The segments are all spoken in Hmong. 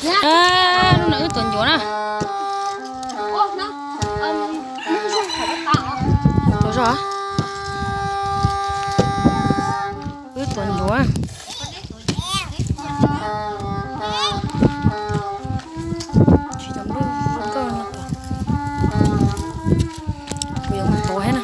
Lub no wb tuav ncuav na. Tuav zog. Wb tuav ncuav. Tsis tau nplooj zoo nkauj no. Kuv yuav mus tuav thiab na.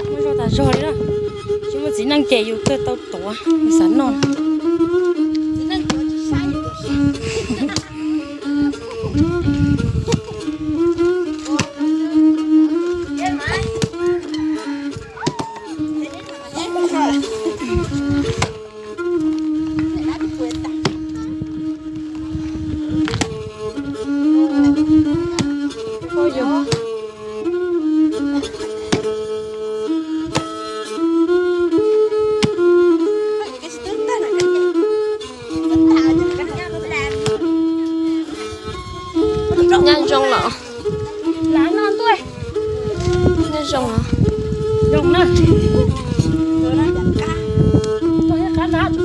Muaj zog tas zog li na. Tsis muaj txiv neej ces yus kawg tau tuav, yus xav noj. Nyab zoo los? Nyab zoo los? Zoo na. Qab na, qab.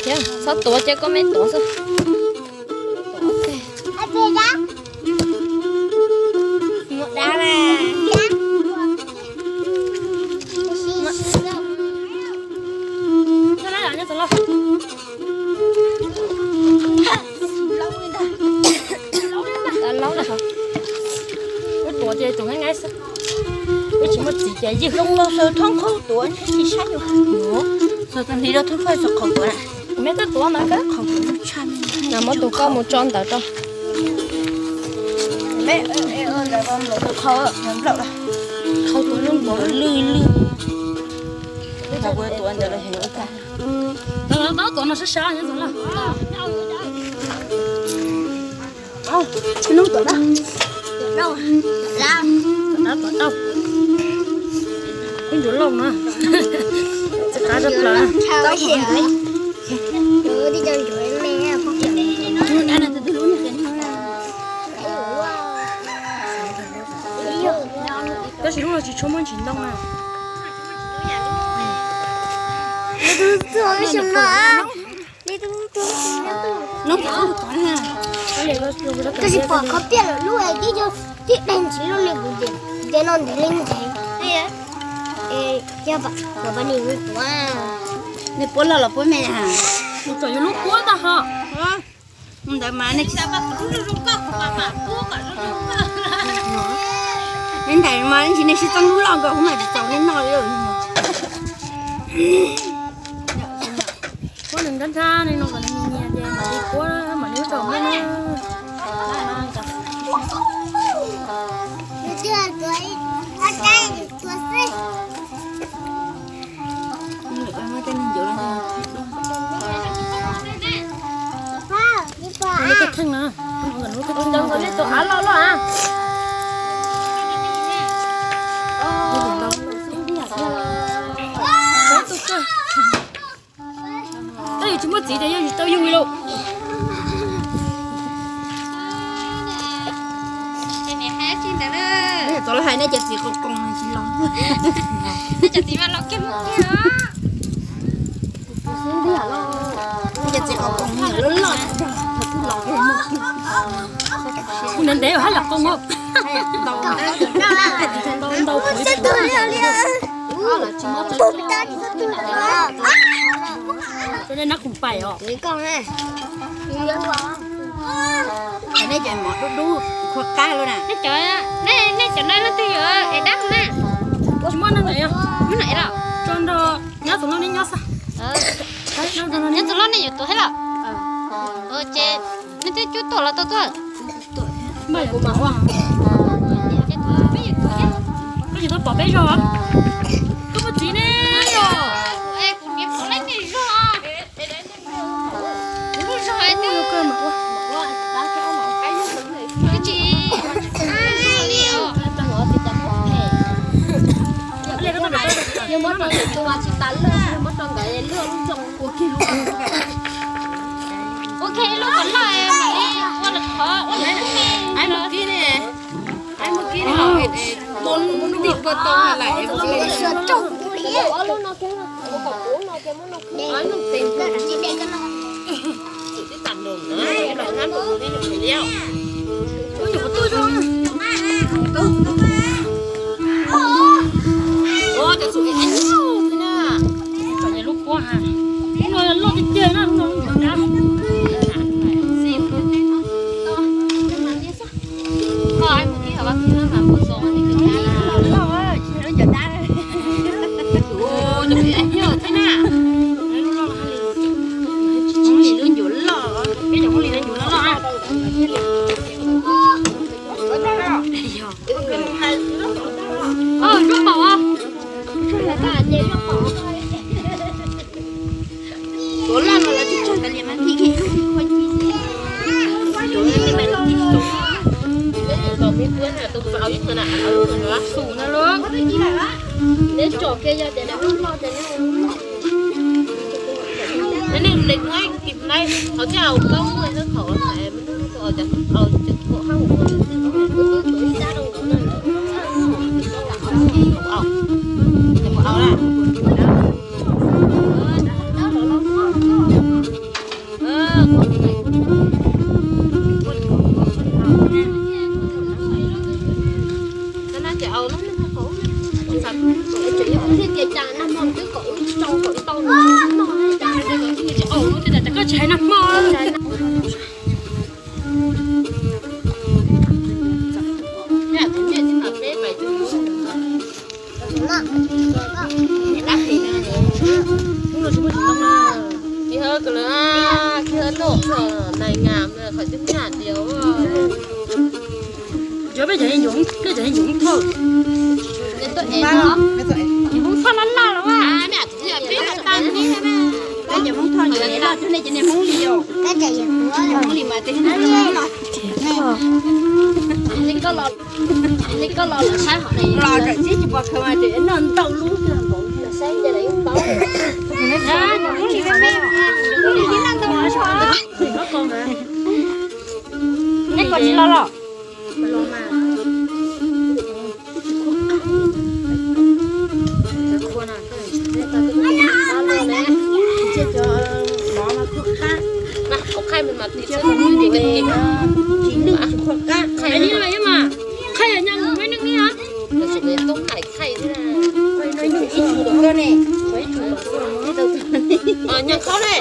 Khiav, txhob tuav ces koj me tuav xwb. Laub lawm, wb tuav ces tus ngai ngai xwb. Wb tsis muaj txiv ces ywg. Zoo los xaws thoob qhaub tuav tsis saib yus. Xaws tag nrho rau thoob qhaub xaws qhaub tuav. Me twb tuav mas kawg. Qhaub tuav tshaj. Muab tus koj mus tso ntawd rau. Qhaub tuav lub npua lwj lwj. Wb tau kuv tuav ntawd los heev ua cas. Tuav no sab sab. Ib ncuav lauj na. Txiv qab tshaj plaws. Tab sis lub no tsis tshua muaj ntsis ntoo na. Tab sis pom qhov piaj lawm lub es tib co tib deeg ntsis loj li kuv ces no ntev li ntev. Yog pab nim tuav, nws puab loj los puab me, mus tsom yus lub puab tag ho. Ntawd mas nej, neb ntais mas ntsis nej sib txeeb lub loj nkaus kuv mam tsis txaus nej noj li. Puab nws nrab nrab li no kom nws nyias nyias ces mam li puab mam li ub tsaus noj na. Tus av loj loj a. Tab yus tsis muaj txiv ces yog tsis tau yug li lauj. Txawm los hais nej cov txiv qau qoos tsis los. Nej cov txiv mas los kiag muaj kiag os. Nej cov txiv qau qoos loj loj, kuv ntev ntev haj yam qau os. Ntau ntau. Cov nej nab khoom pais os. Nej cov mov dub dub khuv qab lawm na. Nej cov, nej cov no leej twg yuav es dab na? Tsis muaj neeg lawm, tso nrog nyob tus loj nej nyob xwb. Nyob tus loj nej yuav tuav thiab los? Ces nej twb cub tuaj los tau tuaj. Koj tsis tau pom peb zog, koj muaj txiv ne. Kuv lub zog twb tsis li os. Tus mas tsis tas lwj, muab rau nkawd lwj lub zoo. Ua kiag lub kom loj, ua lawv qhov ua lawv. Ai mus kib ne, ai mus kib ne, mus tim puag tau lawm. Koj ib mus kib hauv vaj kib mas puag txoos li kawg. Lub ncuav dab, lub ncuav dab. Ua, cov peb ib nyuag thiab na. Lub loj hais li, hauv li lub ncuav loj, peb cov hauv li lub ncuav loj loj na. Yog. Oj, zoo npaum. Tuav laj no lawv tsis tsawg kav liam mas nti kiag ib lub qhua ci. Tuav laj no mas nti tau. Tus me kuab na, tus txaus ib tug na, tus xum na los. Neb tsom kiag yog tias neb lub loj ces neb ua lub loj. Neb neb le kuab tim neb qhov thiaj au kaub ua hnub thaum au, au ces au ces au hab ua tus ib dab rau tus na. Au, ces mus au na. Koj tsis hais nag hmo. Tsis hais kawg lawm, tsis hais noj nais ngas qhov twb nyaj tias. Cov peb cov, peb cov Hmoob Thoj, Hmoob Thoj loj loj los. Peb cov Hmoob Thoj, nej cov niag Hmoob Lis os. Hmoob Lis mas tej Hmoob Lis los. Li koj los, li koj los lawv saib hov ne. Los tseem tsis pom khaws mas tseem noj ntau lub npaum. Hmoob Lis me me, Hmoob Lis thiaj noj ntau lub. Nej koj tsis los los? Qhaij mas, qhaij mas, qhaij mas. Nyag khaub ne.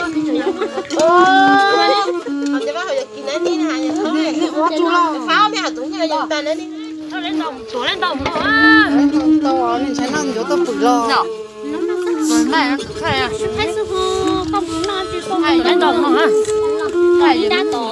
Faub me tus nyag yog tas ne. Tuav le ntau mus no. Ntshai noj ncuav tuaj pwm los. Ntshai ntau mus no. Ib dab tom.